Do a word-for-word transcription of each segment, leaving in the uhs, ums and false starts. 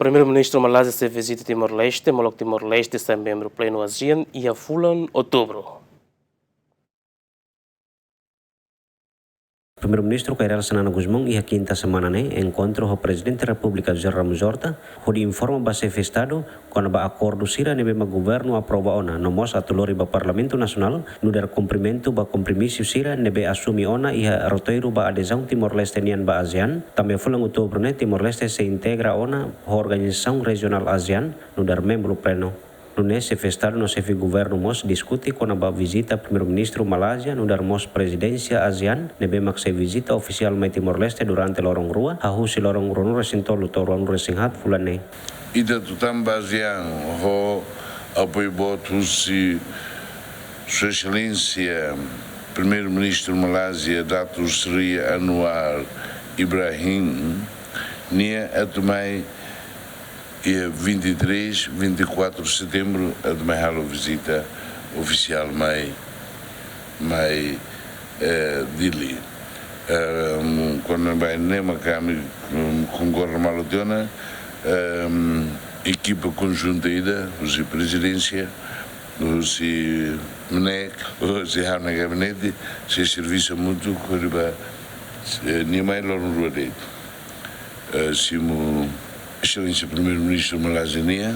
Primeiru-Ministru Malázia sei vizita Timor-Leste, molok Timor-Leste sai membru plenu ASEAN iha fulan Outubru. Primeiru-Ministru Kay Rala Xanana Gusmão iha kinta semana ne'e enkontru ho Prezidente Repúblika José Ramos Horta, hodi informa ba Xefe Estadu kona-ba akordu sira ne'ebé mak governu aprova ona, no mós atu lori ba Parlamentu Nasionál nu'udar kumprimentu ba kompromisu sira ne'ebé asumi ona iha roteiru ba adezaun Timor-Leste nian ba ASEAN. Tanba fulan Outubru ne'e Timor-Leste sei integra ona ho organizasaun rejionál ASEAN nu'udar membru plenu. Nune'e Xefe Estadu no Xefe Governu mós diskute kona-ba vizita Primeiru-Ministru Malázia nu'udar mós Prezidénsia ASEAN ne'ebé mak sei vizita ofisiál mai Timor-Leste durante loron rua, hahú husi loron ruanulu-resin-tolu to'o ruanulu-resin-haat fulan ne'e. Ita atu tama ba ASEAN ho apoiu boot husi Sua Exelénsia Primeiru-Ministru Malázia Datuk Seri Anwar Ibrahim, nia atu mai iha vinte e três, vinte e quatro de setembro, atu mai halo vizita ofisiál mai, mai, eh, Dili. Ehm, kona-ba ne'e mak ami, mm, konkorda malu tiha ona, ehm, ekipa konjunta ida, husi Prezidénsia, husi MNEK, husi ha'u-nia gabinete, sei servisu hamutuk, kona-ba, eh, nia mai loron rua de'it. Eh, simu Exelénsia Primeiru-Ministru Malázia nian,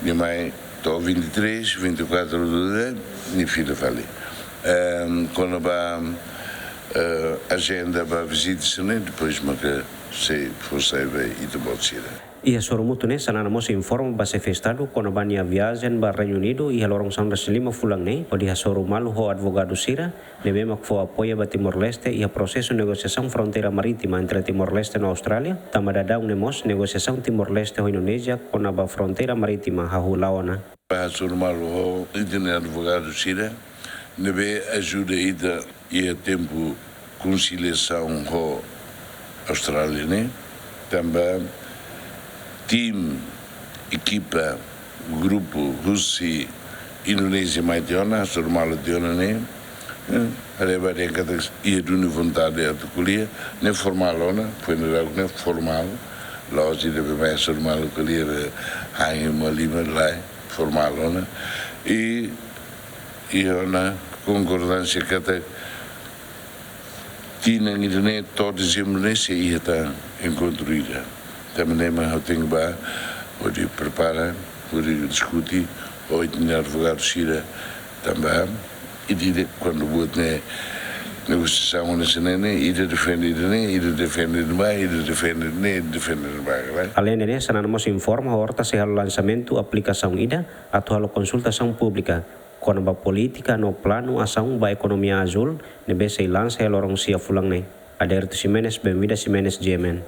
nia mai to'o vinte e três, vinte e quatro de, nia fila fali. Ehm, kona-ba, eh, ajenda ba vizita sira-ne'e, depois maka sei fó sai ba ita-boot sira. Iha sorumutu ne'e, Xanana mós informa ba Xefe Estadu kona-ba nia viajen ba Reinu Unidu iha loron sanulu-resin-lima fulan ne'e, hodi hasoru malu ho advogadu sira ne'ebé mak fó apoiu ba Timor-Leste iha prosesu negosiasaun fronteira marítima entre Timor-Leste no Austrália, tanba daudaun ne'e mós negosiasaun Timor-Leste ho Indonézia kona-ba fronteira marítima hahú la'o ona. Hasoru malu ho ita-nia advogadu sira ne'ebé ajuda ita iha tempu konsiliasaun ho Austrália ne'e, tanba tim, ekipa, grupu husi Indonézia mai tiha ona, hasoru malu tiha ona ne'e, eh, haree ba dehan katak iha duni vontade atu ko'alia, ne'e formál ona, foin daudauk ne'e formál, la'ós ida be mai hasoru malu ko'alia be hahi uma lima, lae, formál ona. I, iha ona konkordánsia katak tinan ida-ne'e to'o dezembru ne'e sei iha tan enkontru ida. Tanba ne'e mak ha'u tenke ba, hodi prepara, hodi diskute ho ita-nia advogadu sira, tanba ida-idak kuandu buat ne'e negosiasaun ne'e sira-ne'e, ida defende ida-ne'e, ida defende ida-ne'ebá, ida defende ida-ne'e, ida defende ida-ne'ebá, klaru. Aleinde ne'e, Xanana mós informa Horta sei halo lansamentu aplikasaun ida atu halo konsultasaun públika kona-ba polítika no planu asaun ba ekonomia azúl ne'ebé sei lansa iha loron sia fulan ne'e. Adérito Ximenes, Benvida Ximenes, G M N.